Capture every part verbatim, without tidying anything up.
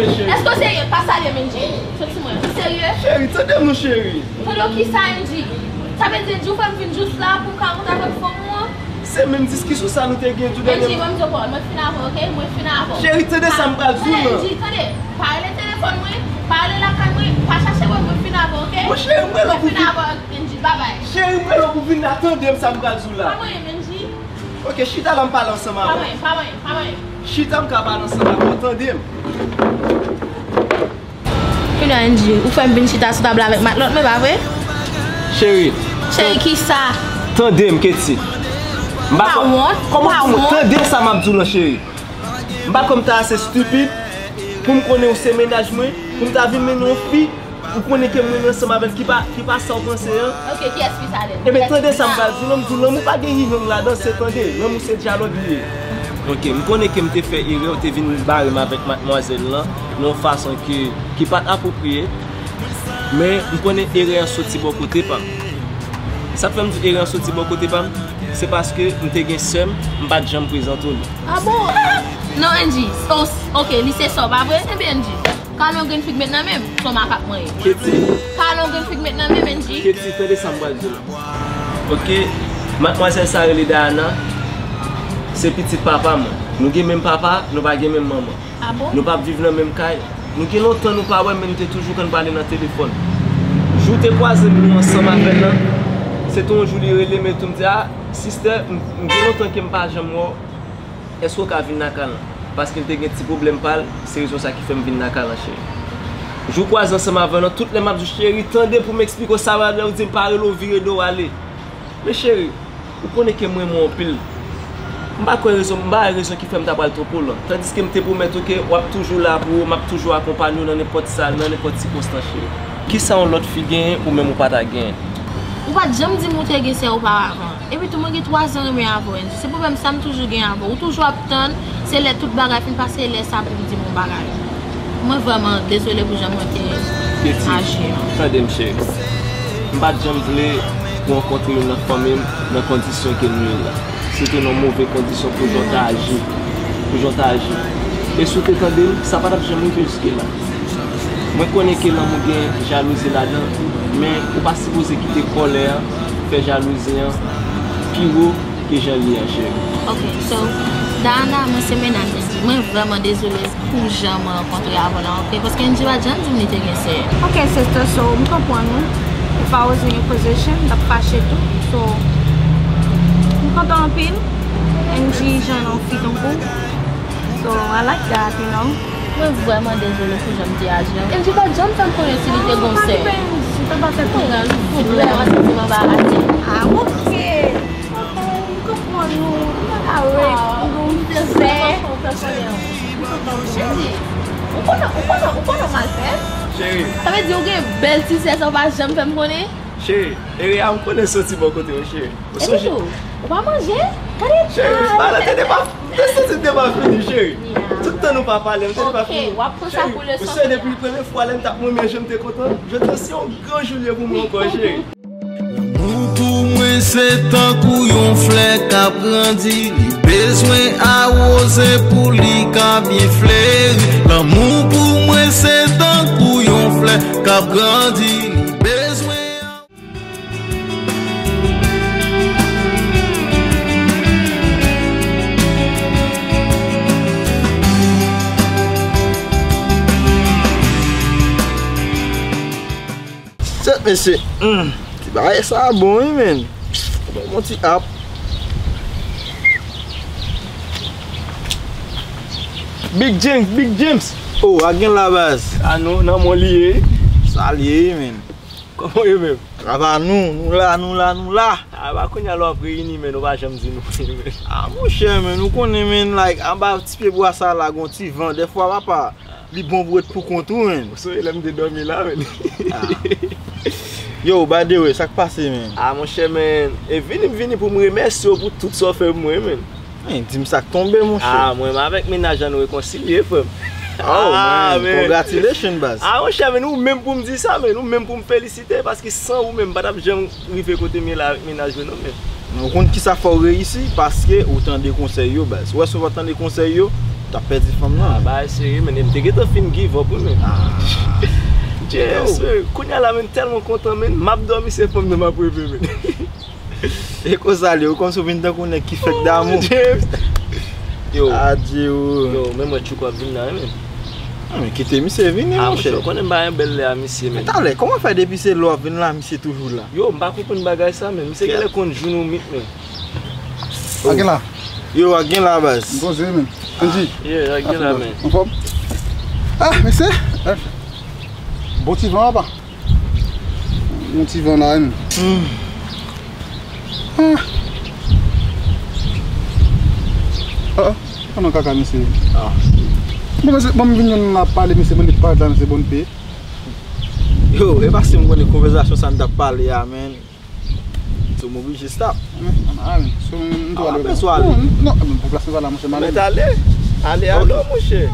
Èske w serye? Pa salye m, Angie. Soti mwen. Ou serye? Cheri, tande m non, cheri. Tande w kisa, Angie? Sa vle di, Angie, ou fè m vin jis la pou m ka monte avèk fanm ou an? Se menm diskisyon sa nou te gen tou dènye. Angie, ban m di w pawòl, mwen fin avè w, oke? Mwen fin avè w. Cheri, tande sa m pral di w lan. Angie, tande. Pa rele telefòn mwen, pa rele lakay mwen, pa chache wè m, mwen fin avè w, oke? Mon cheri, m rele w pou vin. Mwen fin avè w, Angie, babay. Cheri, m rele w pou vin la, tande m sa m pral di w la. Pa manyen m, Angie. Oke, chita la m pale ansanm avè w. Pa manyen m, pa manyen m, pa manyen m. Chita m ka pale ansanm avè w, tande m. Kounye a, Angie, ou fè m vin chita sou tab la avèk matlòt mwen, pa vre? Cheri. Cheri, kisa? Tande m, Katie. M pa wont, m pa wont. Tande sa m ap di w lan, cheri. M pa kwè m ta ase stupid pou m konnen ou se mennaj mwen, pou m ta vin mennen yon fi ou konnen ke mwen ansanm avè l ki pa, ki pa sa w panse an. Oke, kiyès fi sa, Dènye? Ebyen, tande sa m pral di w lan, m di w lanmou pa gen hi-hang ladan, se tande, lanmou se dyalòg li ye. Oke, m konnen ke m te fè erè, w te vin bare m avèk madmwazèl lan, nan yon fason ke, ki pa t apwopriye, men m konnen erè an soti bò kote pa m. Sa k fè m di erè an soti bò kote pa m, se paske m te gen sè m, m pa t janm prezante w li. A bon? Non, Angie. O, oke, li se sè w, pa vre? Ebyen, Angie, kale yon grenn fig met nan men m, se yon makak mwen ye. Katie. Kale yon grenn fig met nan men m, Angie. Katie, tande sa m pral di w lan. Oke, madmwazèl sa rele Diana, se pitit papa mwen. Nou gen menm papa, nou pa gen menm manman. A bon? Nou p ap viv nan menm kay. Nou gen lontan nou pa wè, men nou te toujou konn pale nan telefòn. Jou w te kwaze m, nou ansanm avè l lan, se te yon jou li rele m etou, m di, "A, sistè, m, m gen lontan ke m pa janm wè w. Èske w ka vin lakay lan?" Paske l te gen ti pwoblèm pa l, se rezon sa ki fè m vin lakay lan, cheri. Jou w kwaze ansanm avè l lan, tout lè m ap di w, "Cheri, tande pou m eksplike w sa va," lè w di m pa rele w, vire do w ale. Men cheri, ou konnen ke m renmen w anpil. M pa kwè rezon, m pa wè rezon ki fè m ta pral twonpe w lan. Tandiske m te pwomèt ou ke w ap toujou la pou ou, m ap toujou akonpanye w nan nenpòt sa, nan nenpòt sikonstans, cheri. Kisa yon lòt fi genyen ou menm ou pa ta genyen? Ou pa t janm di m ou te gen sè oparavan. Epi tou, mwen gen twazan renmen avè w, Angie. Se pwoblèm sa m toujou gen avè w. Ou toujou ap tann, se lè tout bagay fin pase, lè sa pou w di m yon bagay. Mwen vrèman dezole pou jan mwen te aji an. Katie, tande m, cheri. M pa t janm vle pou w rankontre youn nan fanmi m nan kondisyon ke nou ye la. Se te nan move kondisyon pou jan w t aji. Pou jan w t aji. E si w te tande m, sa pa t ap janm rive jiske la. Mwen konnen ke lanmou gen jalouzi ladan l, men ou pa sipoze kite kòlè a fè jalouzi an pi wo ke jan l ye an, cheri. Ok, so, Diana, mwen se mennaj Angie. Mwen vrèman dezole pou jan mwen rankontre avè w lan, ok? Paske Angie pa t janm di m li te gen sè. Ok, sister, so, m konprann ou. Ou pa oze gen position, m t ap fache tou. So, m kontan anpil. Angie jwenn yon fi tankou w. So, I like that, you know. Mwen vrèman dezole pou jan m te aji an. Angie pa t janm fè m konnen si li te gen yon sè. Mwen raz, souple, mwen santi m anbarase. Ah, ok. Ok, m konprann ou. M pa ka wait. M gon sè. Angie, ou konnen, ou konnen, ou konnen w mal fè? Cheri. Sa vle di ou gen bèl ti sè sa w pa janm fè m konnen? Cheri, ere a m konnen soti bò kote w, cheri. Ou sonje? Epi tou, ou pa manje? Gade. Cheri, ah, pa nan tete pa, m te santi m te pa fini, cheri. Yeah. Tout tan nou pa pale, m te pa fini. Ok, w ap pran sa pou leson. Cheri, ou sonje depi premye fwa lè m t ap renmen jan m te kontan? Jodi a se yon gran jou l ye pou mwen ankò, cheri. Lanmou pou mwen se tankou yon flè k ap grandi, li bezwen awoze pou li ka byen fleri. Lanmou pou mwen se tankou yon flè k ap grandi, li bezwen Sèt mesye, hmm, ti bagay sa bon wi, men. Bon, bon ti ap. Big James, Big James. Oh, a gen la baz. A non, nan mwen li ye. Sa li ye, men. Kòman yo menm? Travay nou, nou la, nou la, nou la. A, ba kounye a lè w ap reyini, men, ou pa janm di nou, men. A, monchè, men, ou konnen, men, like, anba ti pye bwa sa la, gon ti van, dèfwa, papa. Li bon pou ret pou kont ou, men. Ou sonje lè m te dòmi la, men. Ah. Yo, by the way, sa k pase, men? Ah, monchè, men, e vini, m vini pou m remèsye w pou tout sa w fè pou mwen, men. Men, di m sa k tonbe, monchè. Ah, mwen, mwen avèk mennaj la, nou rekonsilye, frè m. Oh, ah, man, men. Congratulations, baz. Ah, monchè, men, ou menm pou m di sa, men, ou menm pou m felisite, paske san ou menm, m pa t ap janm rive kote m ye la avèk mennaj mwen, non, men. Ou konn kisa fè w reyisi? Paske ou tande konsèy yo, baz. Ou wè, si w pa tande konsèy yo, T ap pèdi fanm nan. Ah, bagay serye, men. M te gentan fin give up, wi, men. Ah. Yes, sir. Kounye a la, men, m tèlman kontan, men. M ap dòmi, se fanm nan m ap reve, men. E konsa l ye, ou kòmsi w vin tankou nèg ki fèk damou. James. Yo. Adye, o. Yo, men mwen Tchouko ap vin la, wi, men. Ah, men kite misye vini, monchè. Ah, monchè, ou konnen m pa gen bèl lè a misye, men. Men talè, kòman fè depi se lè w ap vin la, misye toujou la? Yo, m pa konprann bagay sa, men. Misye genlè konn jou nou mit, men. A gen la. Yo, a gen la, baz. M poze, men. Andy. Yeah, a gen la, men. Anfòm? Ah, mesye. Bon ti van, apa. Yon ti van la, wi, men. Ah. Ah, ah. An nan kaka, mesye. Ah. Bon, mesye, bon, m vin yon nan pale, mesye, bon, li parèt la, mesye, bon, pe. Yo, e pa si m konnen konvèsasyon sa n t ap pale a, men. So, m oblije stop. Ah, men, so, m, m tou ale. Bezwen ale. Non, non, pou plas mwen pa la, monchè, m ale. Mèt ale. Ale, ale, monchè.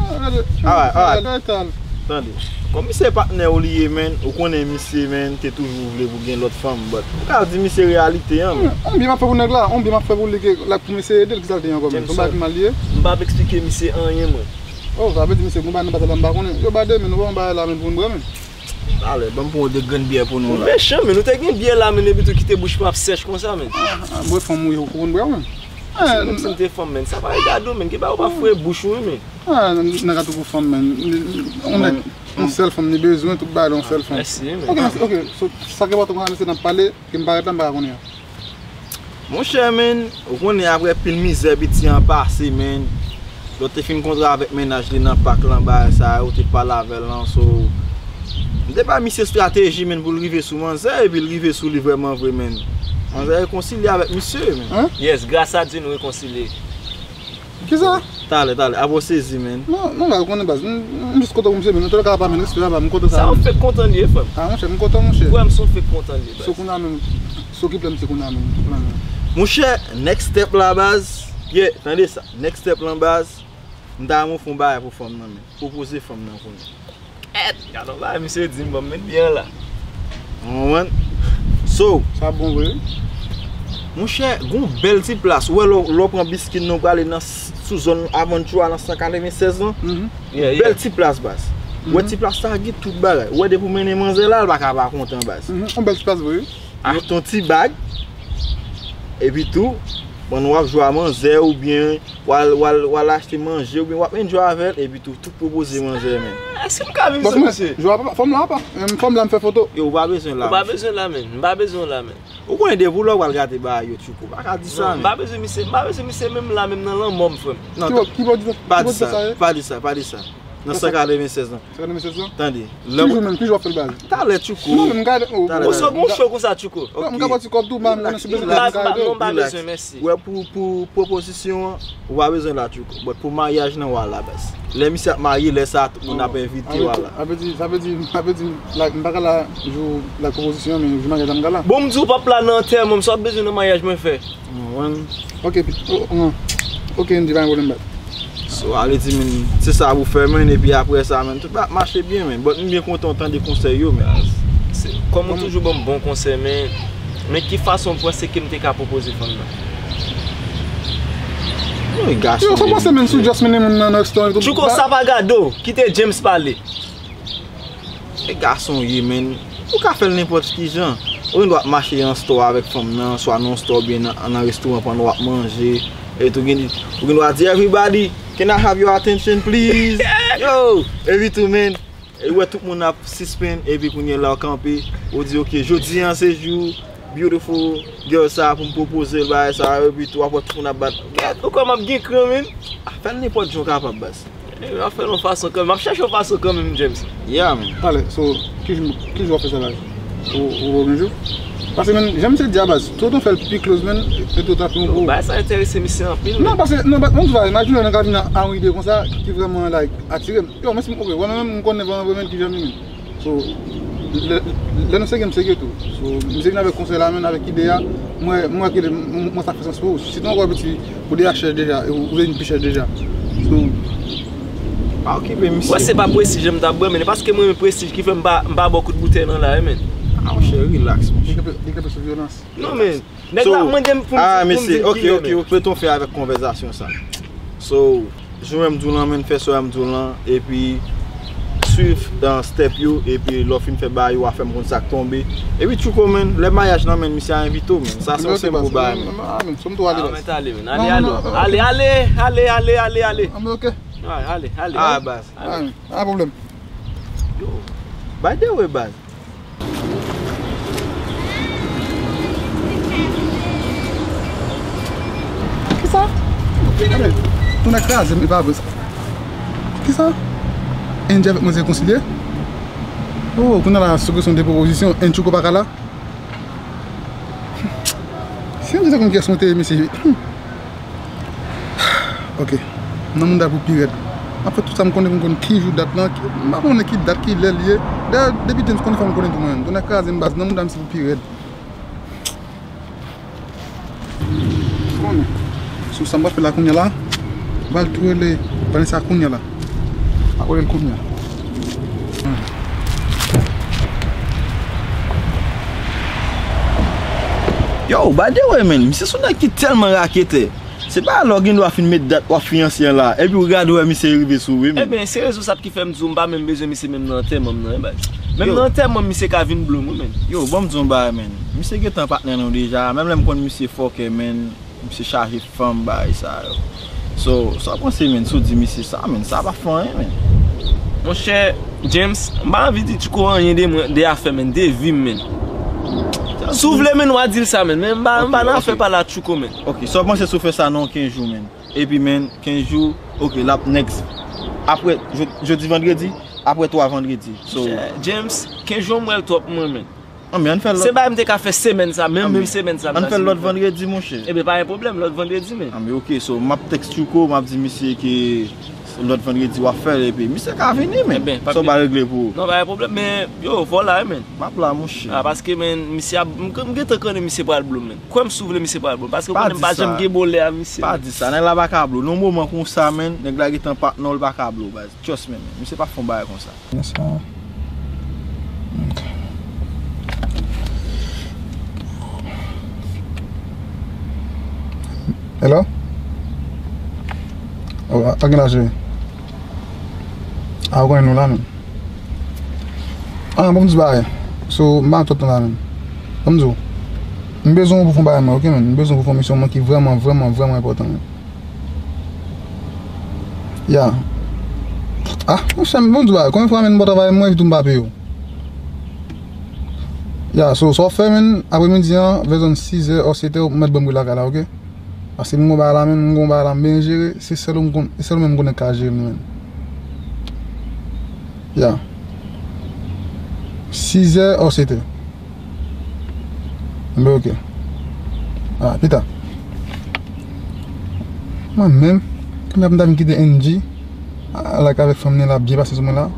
Alright, alright. Tande. Kòm misye patnè w li ye, men, ou konnen misye, men, te toujou vle pou gen lòt fanm, but ou ka di misye reyalite an, men. On byen m ap fè pou nèg la, on byen m ap fè pou li ke, la, pou m eseye ede l, ki sa l te ye ankò, men? Son bagay ki mal li ye? M p ap eksplike misye anyen, mwen. Oh, sa vle di misye, gon bagay nan batay la m pa konnen. Yo, bade, men, nou pa yon bagay la, men, pou n bwè, men. Alè, ban m pran yon de grenn byè pou nou la. Ou mechan, men, nou te gen byè la, men, epi tou kite bouch pa ap sèch konsa, men. Ah, ah, bwè fanm ou ye, ou konn bwè, men. Ah, menm si m te fanm, men, sa pa regade w, men, ki bagay ou pa foure bouch ou, wi, men. Ah, nèg la twouve fanm, men. Yon nèg, yon sèl fanm li bezwen, tout bagay yon sèl fanm. Mèsi, men. Ok, ok, so, sa ki enpòtan konsa, mesye, n ap pale, ke m parèt la, m pa konnen an. Monchè, men, ou konnen apre pil mizè piti an pase, men, lè w te fin kontre avèk mennaj li nan pak lan, bagay sa yo, ou te pale avè l lan, so, m te bay misye estrateji, men, pou l rive sou manzè, epi l rive sou li vrèman vre, men. Manzè rekonsilye avèk misye, men. Hein? Yes, gras a Dye, nou rekonsilye. Kisa? Talè, talè. Abo sezi, men. Non, non, la, ou konnen baz. M, m, m jis kontan pou misye, men. Nan tout ka, pa, men, respè a ba, m kontan sa. Sa yon fake kontan li ye, frè m. Ah, monchè, m kontan, monchè. Frè m, se yon fake kontan li ye, baz. So, kounye a menm, so ki plan misye kounye a menm, ki plan li? Monchè, next step la, baz. Yeah, tande sa. Next step lan, baz. M ta renmen w fè yon bagay pou fanm nan, men. Pwopoze fanm nan kounye a. Èt, gade yon bagay misye di m, ban m met byen la. Ou konprann? So, sa bon vre. Monchè, gon bèl ti plas. Ou wè lè w, lè w pran Biskin nan, ou prale nan s-, sou zòn Aventura nan san katrevennsèz lan. Mhm. Yeah, yeah. Bèl ti plas, baz. Ou wè ti plas sa gen tout bagay. Ou wè depi w mennen manzè la, l pa ka pa kontan, baz. Mhm. Yon bèl ti plas vre. Achte yon ti bag. Epi tou, pandan w ap jwe a manzè oubyen w al, w al, w al achte manje oubyen w ap enjoy avè l, epi tou, tout pwopoze manzè, men. Èske m ka viv sou misye? Jwe a pa, fanm lan pa, menm fanm lan m fè foto. Yo, ou pa bezwen la, monchè. Ou pa bezwen la, men. M pa bezwen la, men. Ou konnen depi w la w al gate bagay yo, Tchouko. Pa ka di sa, men. Non, m pa bezwen misye, m pa bezwen misye menm la, menm nan lanmò m, frè m. Non, ki bò, ki bò di sa? Pa di sa, pa di sa, pa di sa. Nan san katrevennsèz lan. Sa nan mesye sa? Tande. Ki jou menm, ki jou w ap fè l, baz? Talè, Tchouko. Non, men m ka ede w. Ou sot gon cho konsa, Tchouko. Non, m ka ba w ti kòb tou, m pa, m konnen si bezwen la, m ka ede w. Non, m pa bezwen, mèsi. Wè, pou, pou pwopozisyon an, ou pa bezwen la, Tchouko. But pou maryaj nan, w a la, baz. Lè misye ap marye, lè sa a, tout moun ap envite w a la. Sa vle di, sa vle di, sa vle di, like, m pa ka la jou, like, pwopozisyon an, men jou maryaj la, m ka la. Bon, m di w p ap la nan antèman m, sa w ap bezwen nan maryaj mwen fè? Ou konprann? Ok, pi, o, o, ok, Andy, pa gen pwoblèm, baz. So, ale di, men, se sa pou fè, men, epi apre sa, men, tout va mache byen, men. But m byen kontan w tande konsèy yo, men. Se, kòm ou toujou ban m bon konsèy, men, men ki fason w panse ke m te ka pwopoze fanm nan? Yo, gason. Yo, sa w panse, men, si w just mennen moun nan, nan restaurant, tout. Tchouko, sa pa gade w, kite James pale. E gason w ye, men. Ou ka fè l nenpòt ki jan. Ou gen dwa ap mache an store avèk fanm nan, swa nan yon store oubyen nan, nan restoran pandan w ap manje. E tou gen, ou gen dwa di, "Everybody, can I have your attention, please?" Yo, epi tou, men. E ou wè tout moun ap sispann, epi kounye a la w kanpe, ou di, "Ok, jodi a se jou beautiful girl sa pou m pwopoze l bagay sa yo," epi tou w ap wè tout moun ap bat. Gèt, ou kwè m ap gen kran, men? A, fè l nenpòt jan w kapab, baz. Eh, m ap fè l yon fason kanmenm. M ap chèche yon fason kanmenm, James. Yeah, man. Talè, so, ki jou, ki jou w ap fè sa la? Ou, ou, ou gen jou? Paske, men, jan misye di a, baz, tout ou fè l pi close, men, e tout ap yon gwo. Bagay sa enterese misye anpil, men. Non, paske, non, ba, bon, ti bagay, imajine w nan ka vin a, a yon ide konsa, ki vrèman, like, atire m. Yo, men si m, ok, wè, men, men, m konnen vrèman, vrèman, ki jan m ye, men. So, lè, lè nou serye, m serye tou. So, m serye avèk konsèy la, men avèk ide a, m wè, m wè ke m, m, m wè sa fè sans pou ou. Sitou ankò piti, ou deja chèch deja, ou, ou vin pi chèch deja. So, pa okipe misye. Wè, se pa prestij m t ap bwè, men paske m renmen prestij ki fè m pa, m pa bwè kout boutèy nan la, men. Ah, monchè, relax, monchè. Li kanpe, li kanpe sou vyolans. Non, men, nèg la ap mande m pou m di, pou m di l ki yo, men. Ok, ok, ok, mete w fen avèk konvèsasyon sa. So, Jan m di w lan, menn, fè sa m di w lan, epi swiv, uh, step yo, epi lè w fin fè bagay yo, w a fè m konn sa k tonbe. Epi Tchouko, menn, lè maryaj lan, menn, misye a envite w, menn. Sa se yon senbòl bagay, menn. Ah, menn, sou m tou ale, baz. Mèt ale, menn. Ale, ale, ale, ale, ale, ale, ale. Ah, men ok. Ale, ale, ale. Ah, baz. Ah, men, pa pwoblèm. Yo, bay de we, baz. Kisa? Tou nèg kraze m, e pa vre sa. Kisa? Angie avèk manzè konsilye? Oh, kounye a la, se kesyon de pwopozisyon, Angie Tchouko pa ka la? Si Angie te konn kiyès mwen te ye, mesye. Ok. Nan mouda pou pi rèd. M ap fè tout sa m konnen pou m konn ki jou dat lan, ki, m pa konnen ki dat, ki lè l ye. Dayè, depi James konnen fò m konnen tou mwen menm. Tonè kraze m baz, nan mouda misye pou pi rèd. Konnen. Sou sa m pral fè la kounye a la, m pral tou rele Vanessa kounye a la. M ap rele l kounye a. Yo, by the way, menn, misye se yon nèg ki tèlman raketè. Se pa lè w gen dwa fin met dat w ap fiyanse an la, epi w gade w wè misye rive sou ou wi, menn. Ebyen, se rezon sa ki fè m di w m pa menm bezwen misye menm nan antèman m nan, wi, baz. Menm nan antèman m, misye ka vin blow m, wi, menn. Yo, ban m di w yon bagay, menn. Misye gentan patnè nou deja, menm lè m konn misye fòkè, menn, misye chaje fanm, bagay sa yo. So, sa w panse, menn, si w di misye sa, menn, sa pa fè anyen, menn. Monchè, James, m pa anvi di Tchouko anyen de mwen, de afè, menn, de vi m, menn. Si w vle, menn, w a di l sa, menn, men m pa, m pa nan afè pale a Tchouko, menn. Ok, sa w panse si w fè sa nan kenz jou, menn? Epi, menn, kenz jou, ok, l ap next. Apre, jodi vandredi, apre twa vandredi. So, monchè, James, kenz jou m wè l twòp mwen, menn. Anben, ann fè l lòt. Se bagay m te ka fè semèn sa, menm, menm semèn sa. Ann fè l lòt vandredi, monchè. Ebyen, pa gen pwoblèm, lòt vandredi, menn. Anben, ok, so, m ap tèks Tchouko, m ap di misye ke lòt vandredi w ap fè l, epi misye ka vini, menn. Ebyen, sa w pa regle pou ou? Non, pa gen pwoblèm, men, yo, fò w la, wi, menn. M ap la, monchè. Ah, paske, menn, misye ap, m, m gentan konnen misye pral blow m, menn. Kwè m si w vle, misye pral blow m. Paske w konnen m pa janm gen bon lè a misye. Pa di sa, nèg la pa ka blow. Nan yon moman konsa, menn, nèg la gentan patnè w, l pa ka blow, baz. Trust me, menn. Misye pa fè yon bagay konsa. Konsa. Ok. Hello? Oh, a, a gen la, cheri. Ah, ou konnen nou la, menn. Ah, bon, m di bagay. So, m pa twòp tan la, menn. Ban m di w. M bezwen w pou fè yon bagay mwen, ok, menn? M bezwen w pou fè yon misyon mwen ki vrèman, vrèman, vrèman enpòtan, menn. Ya. Ah, monchè, m bon di w bagay. Konbyen fwa, menn, m pa travay, mwen, epi tou m pa peye w. Ya, so, sa w fè, menn, apremidi an, vè zòn sizè, o setè, ou mèt ban m ri lakay la, ok? Paske m gon bagay la, menn, m gon bagay la, m byen jere, se sèl ou m konn, se sèl ou menm m konnen k ka jere m, menn. Ya. Sizè, o setè. Enben, ok. Ah, pita. Mwen menm, kounya pou m ta vin kite Angie, ah, like avèk fanm nan la byen pase sou mwen la.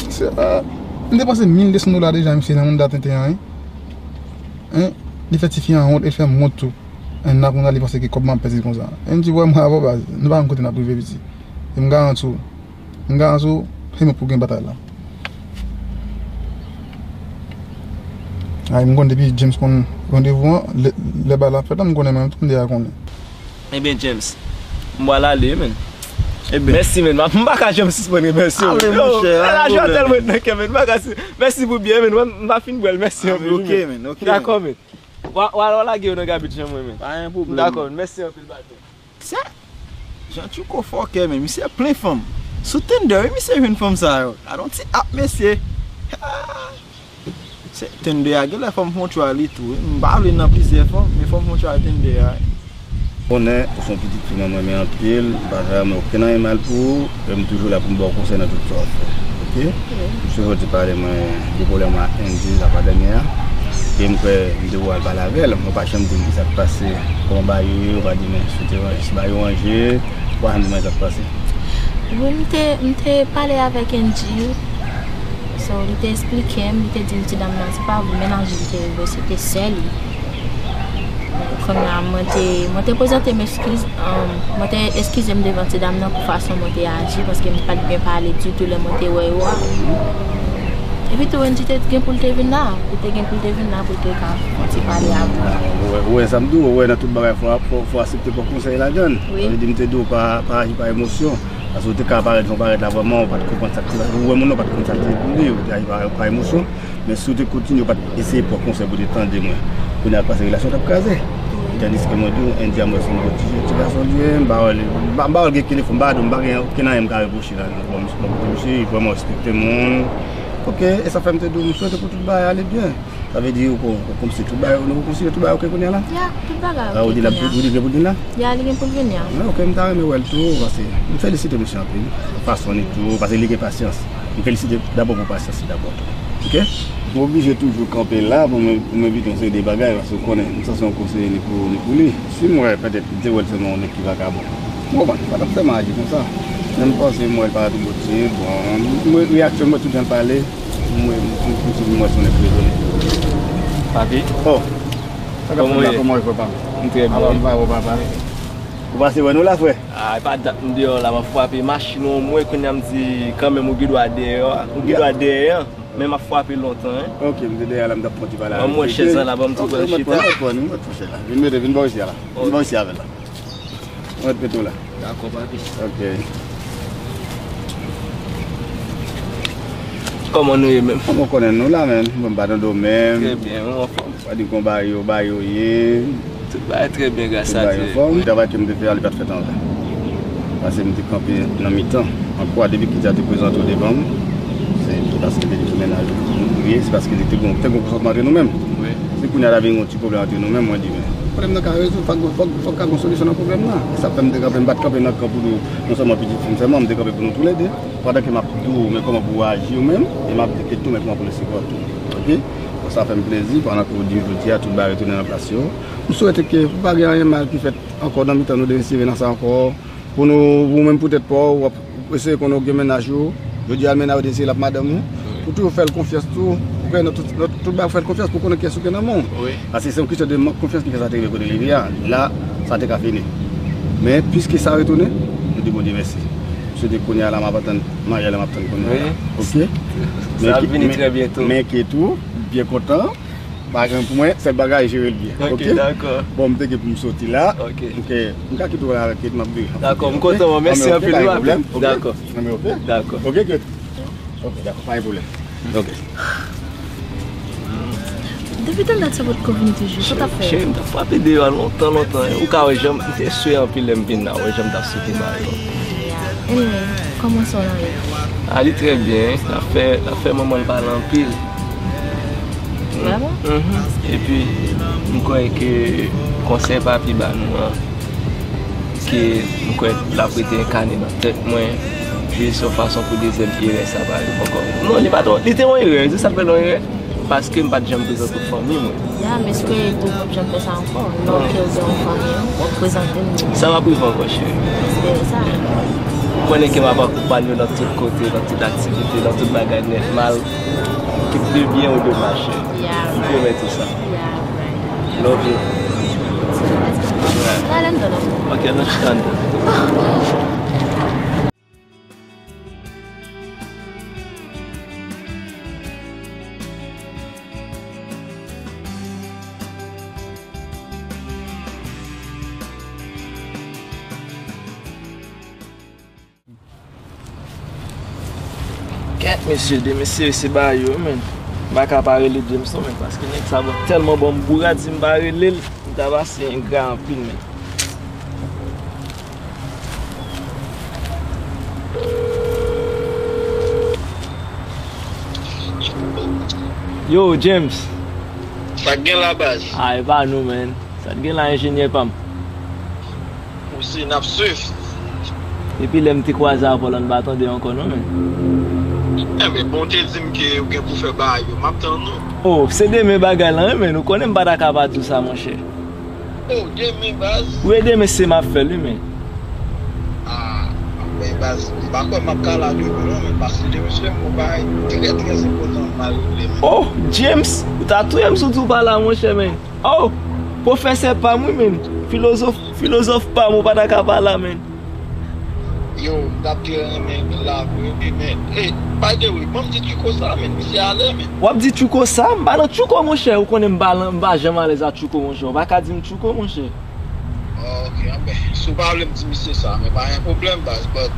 Se, ah, m depanse mil de san dola deja, misye nan mouda tenten an, wi. Hein? Li fè tifi an wont, e l fè m wont tou. Hein, n ap kounye a li panse ke kòb m ap pèdi konsa. Angie wè mwen avè w baz, nou pa konn kote n ap rive piti. E m garanti w, M garanti w, se mwen pou gen batay la. Ay, m konn depi James konn randevou an, lè, lè bagay la ap fèt la, m konnen mwen tou, m deja konnen. Ebyen, James, m pral ale, menn. Ebyen. Mèsi, menn. M pa ka janm sispann remèsye w. Ale, monchè, pa gen pwoblèm. Lajwa tèlman nan kè, menn. M pa ka si-, mèsi pou byè, menn. Mwen, m pa fin bwè l. Mèsi anpil, ok, menn. Ok, menn. Dakò, menn. W a, w a, w a lage yo nan gabich an mwen, menn. Pa gen pwoblèm. Dakò, menn. Mèsi anpil, patnè. Sè, jan Tchouko fòkè, men misye plen fanm. Sou Tinder, wi, misye jwenn fanm sa yo. Gade yon ti app, mesye. Se Tinder a, genlè fò m fè yon try li tou, wi. M pa vle nan plizyè fanm, men fò m fè yon try Tinder a. Konnen, ou se yon pitit fi mwen, mwen renmen anpil, m pa ka renmen okenn anyen mal pou ou, e m toujou la pou m ba w konsèy nan tout sa w ap fè. Ok? M sou jodi pale mwen de pwoblèm ak Angie, sa pa dènye a. E m kwè m te wè al pale avè l, mwen pa janm di m ki sa k pase. Kòman bagay yo ye, ou pa di mwen si w te ranje, si bagay yo ranje, ou pa janm di mwen sa k pase. Wi, m te, m te pale avèk Angie. So, li te esplike m, li te di m ti dam nan, se pa vre, mennaj li te rive, se te sè li. Kounye a, mwen te, mwen te prezante m eskiz, um, mwen te eskize m devan ti dam nan pou fason mwen te aji, paske m pa t byen pale ditou lè mwen te wè yo a. Epi tou, Wendy te gen pou l te vin la, li te gen pou l te vin la pou l te ka fè yon ti pale avè m. Ou wè, ou wè sa m di w, ou wè nan tout bagay fò, fò, fò aksepte pran konsèy ladan l. Wi. Sa vle di m te di w pa, pa aji pa emosyon. Paske ou te ka parèt jan w parèt la, vrèman, ou pa t konprann sa k te pase. Ou wè moun nan pa t konn sa l te pou li, ou te aji pa, pa emosyon. Men si w te kontinye, ou pa t eseye pran konsèy pou w te tande mwen, kounye a k pase relasyon t ap kraze. Tandiske mwen tou, Andy a mwen se yon bon ti, ti gason li ye, m pa wè li, m pa, m pa wè l gen ki defo, m pa di w, m pa gen okenn anyen m ka repwoche la. Bon, m, m, misye vrèman respekte moun. Ok, e sa fè m te di w, m swete pou tout bagay ale byen. Sa vle di ou kon-, ou kòmsi tout bagay, nou konsidere tout bagay ok kounye a la? Ya, tout bagay ok kounye a. Ah, ou di l ap, ou di l gen pou l vin la? Ya, li gen pou l vin la. Ah, ok, m ta renmen wè l tou, paske m felisite misye anpil. Fason li tou, paske li gen pasyans. M felisite dabò pou pasyans li dabò tou. Ok? M oblije toujou kanpe la pou mwen, pou mwen envite yon seri de bagay, paske ou konnen, m sanse yon konseye ni pou, ni pou li. Si m wè, petèt, m te wè l sèlman yon nèg ki vakabon. M konprann, pa t ap fè m aji konsa. Men m panse m wè l parèt yon bon tip, bon, m wè reyaksyon l, m wè tout jan l pale. Mwen, mwen, mwen, mwen, mwen, mwen, mwen, mwen, mwen. Papi. Oh. Sa k ap fèt la? Kòman w ye? Kòman w ye, frè pa m? M trè byen. Apa m pa wè w, papa. Ou pase wè nou la, frè? Ah, e pa dat m deyò la, m ap frape machin ou mwen, kounye a m di, kanmenm, ou gen dwa dèyè a. Ou gen dwa dèyè a, men m ap frape lontan, en. Ok, m te dèyè la, m t ap fè yon ti pale avèk ou. Ban m wè chèz la la, ban m tou pran chita. Ok, mwen pran, mwen pran, mwen pran chèz la. Vin mete, vin bò isi a la. Vin bò isi avè l la. Mwen ret mete w la. Dakò, papi. Ok. Kòman nou ye menm? Mwen konnen nou la, menm. Bon, m pa tande w menm. Trè byen, ou anfòm? Pa di kon ba yo, ba yo ye. Tout bagay trè byen, gras a Dye. Tout bagay anfòm. Travay ke m te fè a, li pa t fèt anven. Paske m te kanpe nan mitan. Ankò, depi Kitia te prezante w devan m, se, se paske te di sou mennaj ou ye, se paske te gon, te gon konsantman antre nou menm. Wi. Si kounye a ta vin gon ti pwoblèm antre nou menm, mwen di, men, pwoblèm nan ka rezoud, fòk, fòk, fòk ka gon solisyon nan pwoblèm nan. E sa fè m te kanpe, m pa t kanpe nan kan pou nou, non sèlman pitit fi m sèlman, m te kanpe pou nou toulède. Pandan ke m ap di w, men kòman pou w aji ou menm, e m ap di ke tou, men kòman pou nou sipòte w. Ok? Bon, sa fè m plezi, pandan ke w di m jodi a, tout bagay retounen nan plas yo. M swete ke pou pa gen anyen mal ki fèt ankò nan mitan nou de, si vin nan sa ankò. Pou nou, ou menm pou tèt pa w, w ap eseye konnen w gen mennaj ou. Jodi a, mennaj ou deside l ap madanm ou. Wi. Ou toujou fè l konfyans tou. Ou gen nan tout, nan tout bagay, ou fè l konfyans pou konnen kiyès ou gen nan men w. Wi. Paske se yon kesyon de mank konfyans ki fè sa te rive kote li rive a. La, sa te ka fini. Men, piske sa retounen, nou di Bondye mèsi. M swete kounye a la, m ap atann maryaj la, m ap tann kounye a la. Wi. Ok? Sa ap vini trè byento. Men enkyete w, byen kontan. Pa gen pou mwen, sèl bagay, jere l byen. Ok, dakò. Bon, m te gen pou m soti la. Ok. Ok, m ka kite w la avèk kèt, m ap vire. Dakò, m kontan, mwen. Mèsi anpil, wi, papi. Dakò. Ok, kèt. Ok, dakò, pa gen pwoblèm. Ok. Depi tèl dat sa potko vin toujou, sa w t ap fè? Cheri, m t ap frape deyò a lontan, lontan. Ou ka wè jan m te swe anpil lè m vin la, wè jan m t ap sote ba yo. Anyway, kòman sa w la ye? A, li trè byen. L ap fè, l ap fè manman l pale anpil. Vrèman? Mhm. Epi, m kwè ke konsèy papi ba nou an, ke m kwè l ap rete enkane nan tèt mwen, jis yon fason pou dezyèm erè sa pa rive ankò. Non, li pa t, li te yon erè, se sa k fè l yon erè. Paske m pa t janm prezante w fanmi mwen. Ya, m espere tou w p ap janm fè sa ankò. Lòt ke w gen yon fanmi, w ap prezante m li. Sa p ap rive ankò, cheri. M espere sa. Ou konnen ke m ap akonpanye w nan tout kote, nan tout aktivite, nan tout bagay nèt, mal, de byen ou de mal, cheri. Ya, right. M pwomèt ou sa. Ya, right. Love you. Right. Pale m dolo. Ok, nou chita anndan. Kèt, mesye, de mesye, se ba yo, men. M pa ka pa rele James, non, men, paske nèg sa bon, tèlman ban m boura, di m pa rele l, m ta pase engra anpil, men. Yo, James. Sa k gen la, baz? Ah, e pa nou, men. Sa k gen la, enjenyè pa m? Ou si n ap swiv. Depi lè m te kwaze avè w la, n pa tande ankò, non, men. Enben, bon, w te di m ke w gen pou fè bagay yo. M ap tann ou. Oh, se demen bagay la, wi, men. Ou konnen m pa ta ka pa di w sa, monchè. Oh, demen, baz? Wi, demen se m ap fè l, wi, men. Ah, men, baz, m pa kwè m ap ka la demen, non, men, paske demen se yon bagay trè, trè enpòtan m al regle, men. Oh, James, ou ta touye m si w di w pa la, monchè, men. Oh, pwofesè pa m, wi, men. Filozòf, filozòf pa m, ou pa ta ka pa la, men. Yo, m t ap te renmen la vre, wi, men. Hey, by the way, ban m di Tchouko sa, men. Misye alè, men. W ap di Tchouko sa? M pa nan Tchouko, monchè. Ou konnen m pa lan, m pa janm alèz ak Tchouko, monchè. Ou pa ka di m Tchouko, monchè. Oh, ok, anben, si w pa vle m di misye sa, men pa gen pwoblèm, baz, but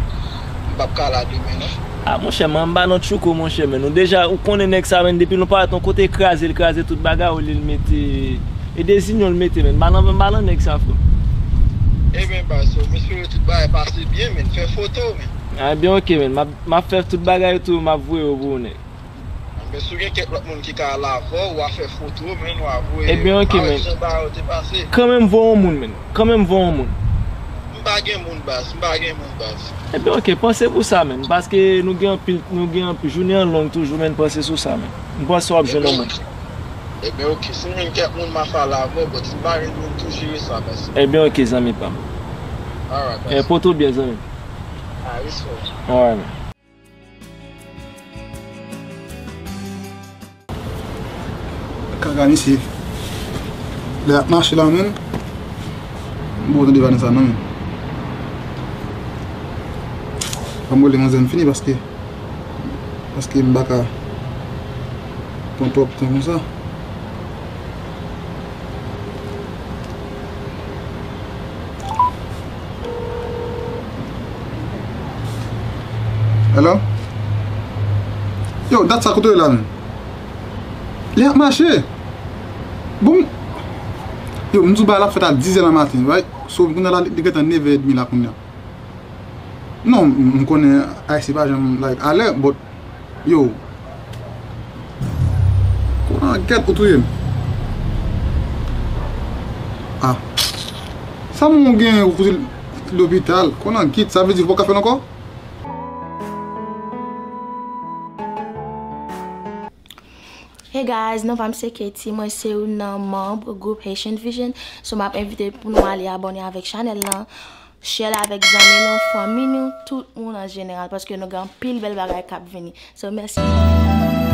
M p ap ka la demen non. Ah monchè, m anba nan tchouko monchè, men nou deja, ou konnen nèg sa, men depi nou parèt yon kote, kraze, l kraze tout bagay, olye l mete, e de zinyon l mete, men m pa nan, m pa nan nèg sa, frè. Ebyen baz, so m espere tout bagay pase byen, men fè foto, men. Ah, ebyen, ok, men m ap, m ap fè tout bagay tou, m ap voye yo pou ou, nèg. Men si w gen kèk lòt moun ki ka al avè w, w a fè foto, men w a voye. Ebyen, ok, pa wè men. Jan bagay yo te pase. Kanmenm voye yon moun, men. Kanmenm voye yon moun. M pa gen moun baz, m pa gen moun baz. Ebyen, ok, panse pou sa, men. Paske nou gen anpil, nou gen anpil, jounen an long toujou, men panse sou sa, men. M panse w ap jwenn yon moun. Ebyen, ok, si m jwenn kèk moun, m a fè al avè w, but si m pa jwenn moun tou, jere sa, baz. Ebyen, ok, zanmi pa m. Alright, Eh, baz. Pote w byen, zanmi. Ah, respect. Alright, man. Kaka misye. Lè ap mache la menm. M poko tande Vanessa non menm. Fò m rele manzè m fini paske paske m pa ka pran twòp tan konsa. Hello? Yo, dat sa kote w ye la menm? Li ap mache. Bon, yo, m di w bagay la ap fèt a dizè nan maten, right? So, kounye a la, li gentan nevè edmi la kounye a. Non, m, m konnen Ayisyen pa janm, like, alè, but, yo. Konan gèt ou touye m. Ah. Sa moun gen ou koute lopital, konan git, sa vle di ou pa ka fè l ankò? Hey guys, non pa m se Katie, mwen se youn nan manm gwoup Haitian Vision. So m ap envite pou nou ale abòne avèk chanèl lan, share l avèk zanmi nou, fanmi nou, tout moun an jeneral, paske nou gen anpil bèl bagay k ap vini. So mèsi.